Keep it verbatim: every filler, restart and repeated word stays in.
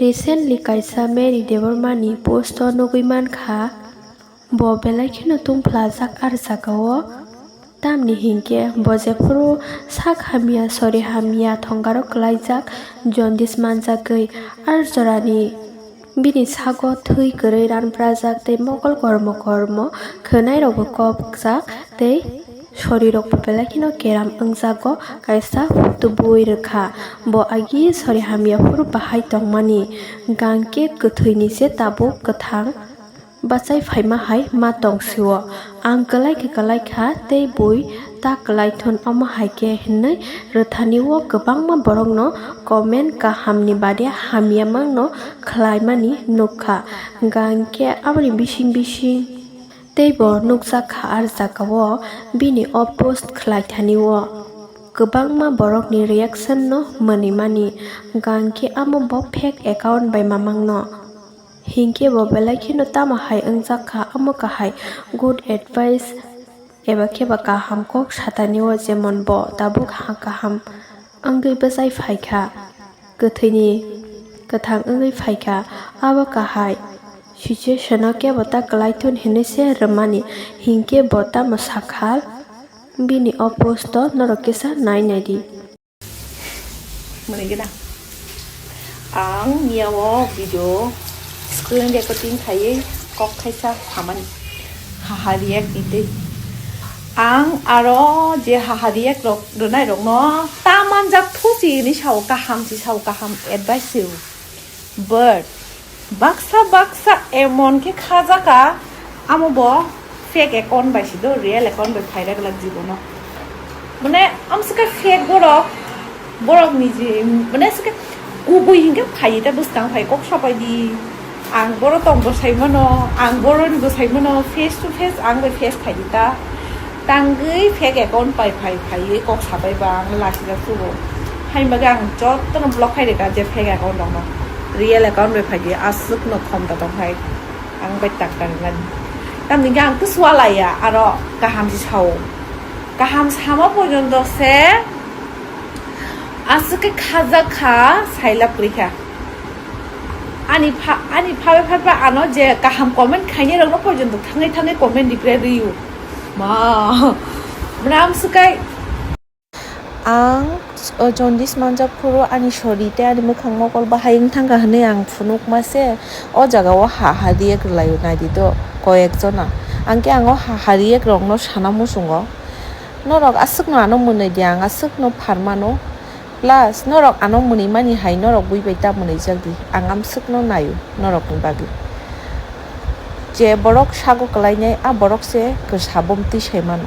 Recently kaisa Mary Debbarma ni post o nugwi mankha, bo belai kheno tungphlajak ar jagao. Tamni hinkhe bo jephuru sak hamya, sori hamya, thongaro kwlaijak, jaundice manjagwi ar jorani bini sago thwi kwrwi ranprajak tei mokol kormo kormo khwnairokbo kopjak tei sorirokbo belai kheno keram wngjago, kaisa tubui rwkha. Bo agi sori hamya phuru bahai tongmani, gangkhe kwthwini se tabuk kwthang bachai phaima hai ma tong sio. Ang kwlai khe kwlai kha tei bui ta kwlai thun, omo hai khe hinwi rwthani o kwbangma borokno comment kahamni baade hamya mangno khlaimani nukha. Gangkhe aboni bising bising teibo nukjak kha ar jagao bini o post khlai thani o kwbangma borokni reaction no mwnwi mani. Gangkhe amo bo fake account bai mamangno. Hinkhe bo belai kheno tamo hai wngjak kha, omo kahai good advice eba khe ba kaham kok satani o, jemon bo tabuk ha kaham wngwi bwchai phai kha, kwthwini kwthang wngwi phai kha, abo kahai situation o kebo ta kwlai thun hinwi se rwmani, hinkhe bo tamo sakhal bini o post o norok kisa nai nai di. Mwnwi gana. Ang miya o video screen recording khaiwi kok khaisa samani. Haha react ni twi. Ang aro je haha react rok rwnai rokno ta manjak thusi hinwi sao, kaham si sao, kaham advice sio. But baksa baksa emon khe kha jaka, amo bo fake account bai si do, real account bai phai rwglak jibono. Mane amswkhe fake borok, borok ni je, mane swkhe kubui hinkhe phai ta bwskang phai kok sapai di. Ang boro tong bwsai mano, ang boro ni bwsai mano, face to face ang bai face khai di ta. Tangwi fake account pai phai phaiwi kok sapai ba ang lachijak sugo. Haini bagwi ang jotono block khai rwkha je fake account rokno. Real account bai phai di, aswk no khom ta tong khai. Ang bai tak ta rwmani. Tamni hwnkhe ang kwsua laiya, aro kaham se sao. Kaham sama porjonto se aswk khe khajak kha, sailap kwrwi kha. Ani pha, ani pha bai pha ano je kaham comment khainai rokno porjonto thangwi thangwi comment reply rwio. Ma, mane amswk kai. Ang, o, jaundice manjak phuru ani sori tei ani mwkhang mokol bahai wng thangkha hwnwi ang phunukma se o jaga o ha ha react rwlaio, naidi do koyek jona. Ang khe ang o ha ha react rokno sana muchungo. Norok aswkno ano mwnwi di, ang aswkno pharmano. Plus, norok ano mwnwi mani hai norok bui bai ta mwnwijak di. Ang amswkno naio norokni bagwi. Je borok sago kwlainai, a borok se kwsa bomtwi sai mano.